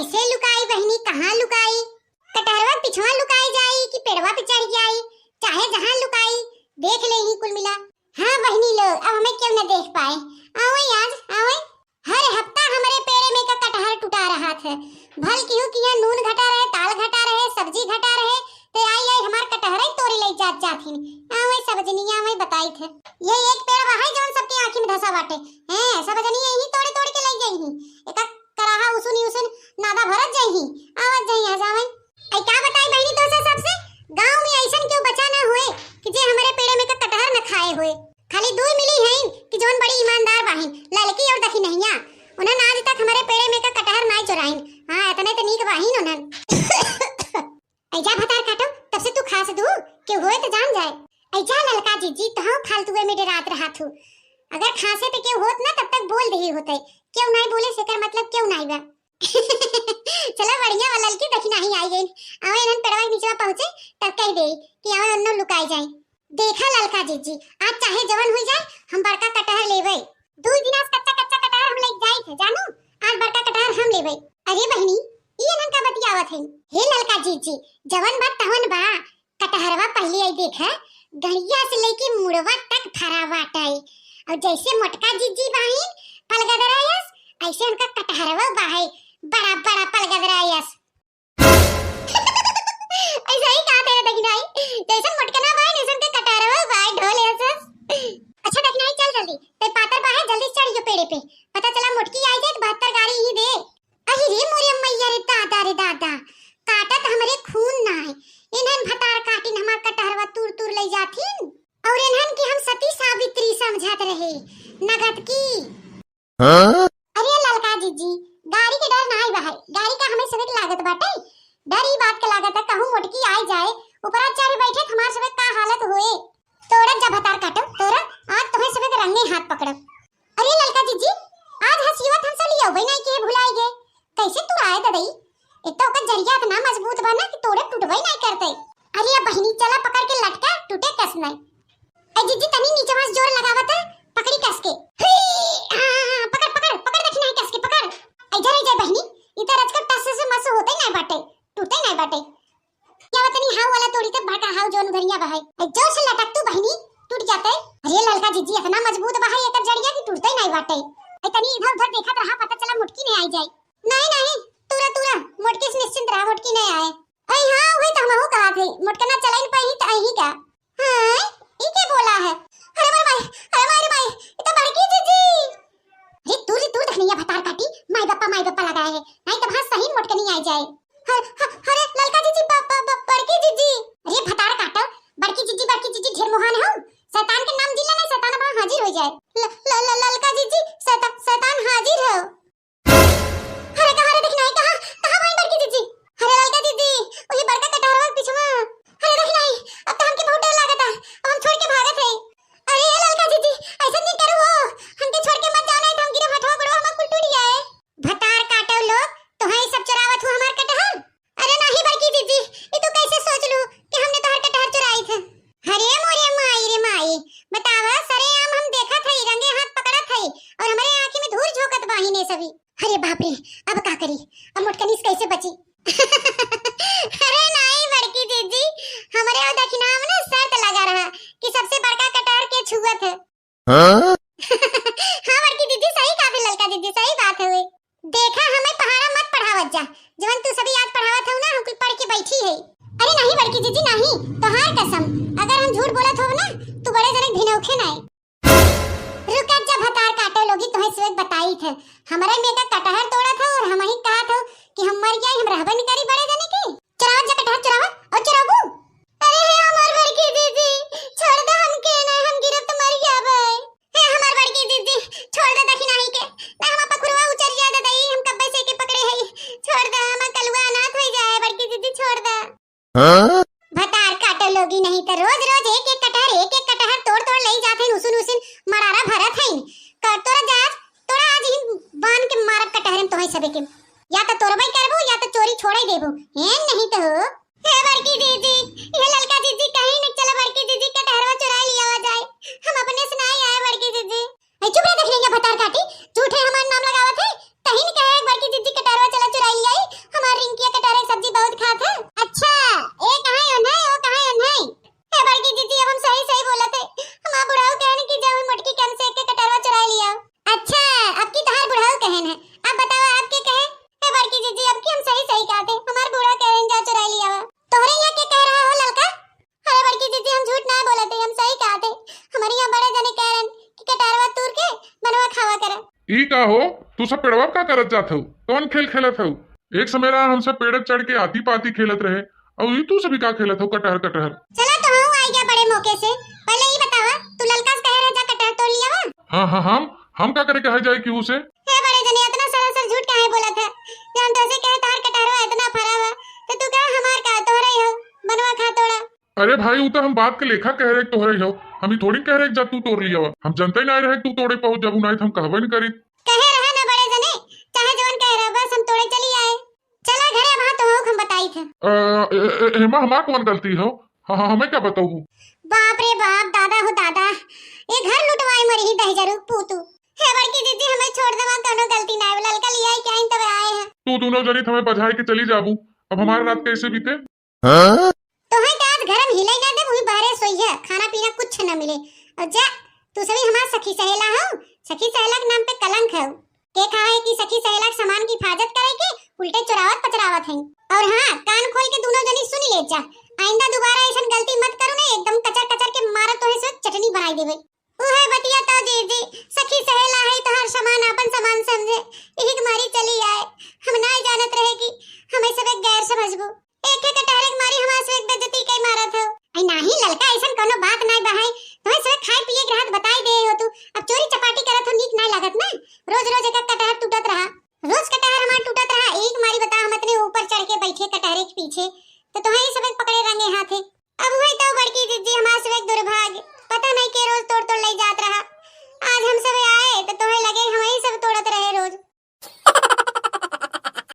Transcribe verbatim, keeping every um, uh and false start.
से लुकाई बहिनी, कहाँ लुकाई? कटहरवा पिछवा लुकाई जाई कि पेड़वा पे चढ़ जाई, चाहे जहाँ लुकाई, देख लेइहीं कुल मिला। हाँ बहिनी लोग, अब हमें केहू न देख पाए। आवै आज, आवै। हर हफ्ता हमरे पेड़े में का कटहर टुटा रहत है। भल केहू किहाँ नून घटा रहे, ताल घटा रहे, सब्जी घटा रहे, ते आई आई हमार कटहरई तोड़ी लई जात जात हिन। आवै सबजनिया, आवै बताइत है। ये एक पेड़ बा है जौन सबके आँखी में धसा बाटे। हैं, सबजनिया यहीं तोड़े तोड़े के लई जाइहीं। एका कराहा उसुन उसुन नादा भरत जाइहीं। आवत जाइहीं, आ जावै। आई का बताई बहिनी तोसे सबसे, गाँव में अइसन केहू बचा ना होए कि जे हमरे पेड़े में का कटहर न खाए होए। खाली दुइ मिली हैं कि जौन बड़ी ईमानदार बाहिन, ललकी और दखिनहिया। उन्हन आज तक हमरे पेड़े में का कटहर नाई चोराइन। हाँ, एतने त नीक बाहिन उन्हन। ऐ जा भतार काटो, तब से तू खास दू, केहू होए त जान जाए। ऐ जा ललका जिज्जी, तोहू फालतुए में डेरात रहत हू। अगर खासे पे केहू होत ना, तब तक बोल देही होते। केहू नाई बोले, सेकर मतलब केहू नाई बा। चला बढ़िया बा, ललकी दखिनही आई गइन। आवै इन्हन पेड़वा के नीचवा पहुँचे, तब कहि देई कि आवै ओन्नो लुकाई जाए। देखा ललका जिज्जी, आज चाहे जवन हुई जाए, हम बड़का कटहर लेबै। दुइ दिन आज कच्चा कच्चा कटहर हम लेके जाई थे, जानू, आज बड़का कटहर हम लेबै। अरे बहिनी, ई इन्हन का बतियावत है? हे ललका जिज्जी, जवन बा तवन बा, कटहरवा पहिले आई देख, गड़िया से लेके मुड़वा तक फरा बाटे। और जैसे मोटका जिज्जी बाहिन पलगदरा यस, ऐसे उनका कटहरवा बाहे, बड़ा बड़ा पलगदरा यस। ऐसा ही कहा थे दखिनही, जैसन मोटकना बाहे, वैसन के कटहरवा बाहे, ढोल यस। अच्छा दखिनही, चल जल्दी, ते पातर बाहे, जल्दी चढ़ जो पेड़े पे। पता चला मोटकी आई जाए तो बहत्तर गारी ही दे। अहि रे मोरे मइया रे दादा रे दादा, काटत हमरे खून नाय। इन्हन भतार काटिन हमार कटहरवा तूर तूर लई जाथिन। और इन्हन के हम सती सावित्री समझत रहे, नगद की। हाँ? अरे ललका जिज्जी, गारी के डर नाय बा है, गारी का हमें सबक लागत बाटे। डर ई बात के लागत है, कहूँ मोटकी आई जाए, ऊपरा चढ़ बैठे तो हमार सबक का हालत होए। तोरा जब भतार काटो, तोरा आज तोहे सबक रंगे हाथ पकड़ब। अरे ललका जिज्जी, आज हसीवत हमसे लियौबे नाई किहे, भुलाई गे। कैसे तुराए ददई? एक तो ओकर जरिया इतना मजबूत बा ना कि तोड़े टूटबे नाई करते। अरे अब बहिनी, चला पकड़ के लटका, टूटे कस नाई। ए जिज्जी, तनी नीचवा से जोर लगावत है, पकड़ी कस के। हुई, हाँ, हाँ, हाँ, पकड़, पकड़, पकड़ दखिनही कस के, पकड़। ए जा रे जा बहिनी, ई तो रचकर टस से मस होते नाई बाटे, टूटे नाई बाटे। क्या बतनी हाउ वाला तोड़ी तब भाटा हाउ जोन उधरिया बहाई। ए, जोर से लटक तू बहिनी, टूट जाते। अरे ललका जिज्जी, इतना मजबूत बहाई एकर जड़िया कि टूटते नाई बाटे। ए, तनी इधर उधर देखत रहा, पता चला मोटकी नहीं आई जाए। नहीं, नहीं, तूरा, तूरा, मोटकी से निश्चिंत रहा, मोटकी नहीं आए। अई हाँ, वही तो हमहू कहा थे, मोटकना चलाइन पाई तो अही का। हाँ, ई के बोला है? अरे माय, माय, अरे माय रे माय, ई तो बड़की जिज्जी। अरे तू रे तू, दखिनहिया भतार काटी, माई बप्पा, माई बप्पा लगाए है, नहीं तो वहाँ सही मोटकनी आई जाए। ह-, ह-, अरे ललका जिज्जी, ब-, ब-, ब-, बड़की जिज्जी। अरे भतार काटो, बड़की जिज्जी, बड़की जिज्जी ढेर मोहान हो। शैतान के नाम जिला नहीं, शैतान वहाँ हाजिर हो जाए। ल-, ल-, ल-, ललका जिज्जी, शैता-, शैतान हाजिर हो। अरे कहाँ रे दखिनही, कहाँ, कहाँ भाई बड़की जिज्जी? अरे ललका जिज्जी, वही बड़का कटहरवा के पीछे में। अरे दखिनही, अब तो हमके बहुत डर लागता, अब हम छोड़ के भागत है। अरे ललका जिज्जी, ऐसा नहीं करू हो, हमके छोड़ के मत जाना है, तो हम गिरे भटवा गोड़वा हमार कुल टूट जाए। भतार काटो लोग, तोहे सब चुरावत हो हमार कटहर? अरे नाही बड़की जिज्जी, ई तू कैसे सोच लू कि हमने तोहर कटहर चुराई थे? अरे मोरे माई रे माई, बतावा, सरेआम हम देखत हई, रंगे हाथ पकड़त हई, और हमरे आँखी में धूर झोंकत बाहिन ए सभी। अरे बाप रे, अब का करी, अब मोटकनी से कैसे बची? अरे नाही बड़की जिज्जी, हमरे और दखिनहा में ना शर्त लगा रहा कि सबसे बड़का कटहर के छुअत है। हाँ? हाँ बड़की जिज्जी, सही कहा थे ललका जिज्जी, सही बात है। देखा, हमें पहाड़ा मत पढ़ावत जा, जवन तू सभी आज पढ़ावत हो ना, हम कुल पढ़ के बैठी है। अरे नाही बड़की जिज्जी नाही, तोहार कसम, अगर हम झूठ बोलत हो ना, तू बड़े जने भिनौखे नाई। रुका जा भतार काटो लोगी, तोहे से एक बताई थे, हमरे में का कटहर तोड़ा था और हम ही कहा था कि हम मर गए, हम रहबे नहीं करी बड़े जने के। चुरावत जा कटहर, चुरावा और चुराबू। अरे हे हमार बड़की जिज्जी, छोड़ दे हमके, ना हम गिरब तो मर जाबे। हे हमार बड़की जिज्जी, छोड़ दे दखिनही के, ना हम पखुरवा उचर जाए दे दई, हम कब्बे से के पकड़े हई, छोड़ दे, हम कलुआ अनाथ हो जाए, बड़की जिज्जी छोड़ दे। हाँ? भतार काटो लोगी, नहीं तो रोज रोज एक एक कटहर, एक एक कटहर तोड़ तोड़ ले जात हैं, उसिन उसिन मरारा भरत हैं, कर तोरा जाज, तोरा आज ही बांध के मारब कटहरन तोहे सबे के। या तो तोरबई करबू, या तो चोरी छोड़े देबू। हैं नहीं तो। हे बड़की जिज्जी, ये ललका जिज्जी कहीं न चला बड़की जिज्जी कटहरवा चुराई लियावा जाए। हम अपने से नहीं आए बड़की जिज्जी। ए, चुप रह दखिनही भतार काटी, झूठे हमार नाम लगावत है। कहीं न कहे बड़की जिज्जी कटहरवा चला चुराई लियाई, का हो, तू सब पेड़वा पे का करत जात हऊ? कौन खेल खेलत हऊ? एक समय रहा हम सब पेड़ चढ़ के आती पाती खेलत रहे, अउर ई तू सब ई का खेलत हऊ, कटहर कटहर? चला तो हूँ आई गया बड़े मौके से। पहले ई बतावा, तू ललका से कहे रहे जा कटहर तोड़ लियावा। हाँ हाँ, हम हम का करे कहे जाए केहू से? हे बड़े जने, इतना सरासर झूठ काहे बोलत है? जब हम तोसे कहे तोहर कटहरवा इतना फरा बा, तो तू कहा हमार का, तोहरे हो, बनवा खा तोड़ा। अरे भाई, उ तो हम बात के लेखा कह रहे तोहरे हो, हम ई थोड़ी कह रहे जा तू तोड़ लियावा। हम जनते ना रहे तू तोड़े पहुंच जाबू, नहीं तो हम कहबे न करीत। कहे रहे ना बड़े जने, चाहे जवन कहे रहे, बस हम तोड़े चली आए। चला घरे, अब हाँ तो हो हम बताई थे। अ, ए, ए, एमा हमार कौन गलती हो? हाँ, हाँ, हमें का बताऊ? बाप रे बाप, दादा हो दादा, ये घर लुटवाए मरी ही दहिजरू पूतू। हे बड़की दीदी, हमें छोड़ देवा, कोनो गलती ना है, ललका लिया है क्या इन तबे आए हैं। तू दोनों जनी हमें बजाए के चली जाबू, अब हमार रात कैसे बीते? हाँ? तोहे के आज घर में हिलाई ना दे, वही बाहरे सोई है, खाना पीना कुछ न मिले। और जा, तू सभी हमार सखी सहेला हो, सखी सहेला के नाम पे कलंक है। के कहा है कि सखी सहेला के सामान की हिफाजत करे के, उल्टे चुरावत पचरावत हैं। और हाँ, कान खोल के दोनों जनी सुन ले जा, आइंदा दोबारा ऐसन गलती मत करू ने, एकदम कचर कचर के मारा तोहे से चटनी बनाई देबे। उहे बतिया तो जीजी, सखी सहेला है तोहार समान, आपन समान समझे, यही के मारी चली आए। हम ना जानत रहे कि हमें सब एक गैर समझबू। एक एक कटहरे के मारी हमार से एक बेइज्जती के मारत हो। आई नाही ललका, ऐसन कोनो बात नाय बहाई। तोहे सब खाए पिए के रहत बताई दे हो तू। अब चोरी चपाटी करत हो, नीक नाय लागत ना। रोज रोज एक एक कटहर टूटत रहा। रोज कटहर हमार टूटत रहा, एक मारी बता हम इतने ऊपर चढ़ के बैठे कटहरे के पीछे। तो तोहे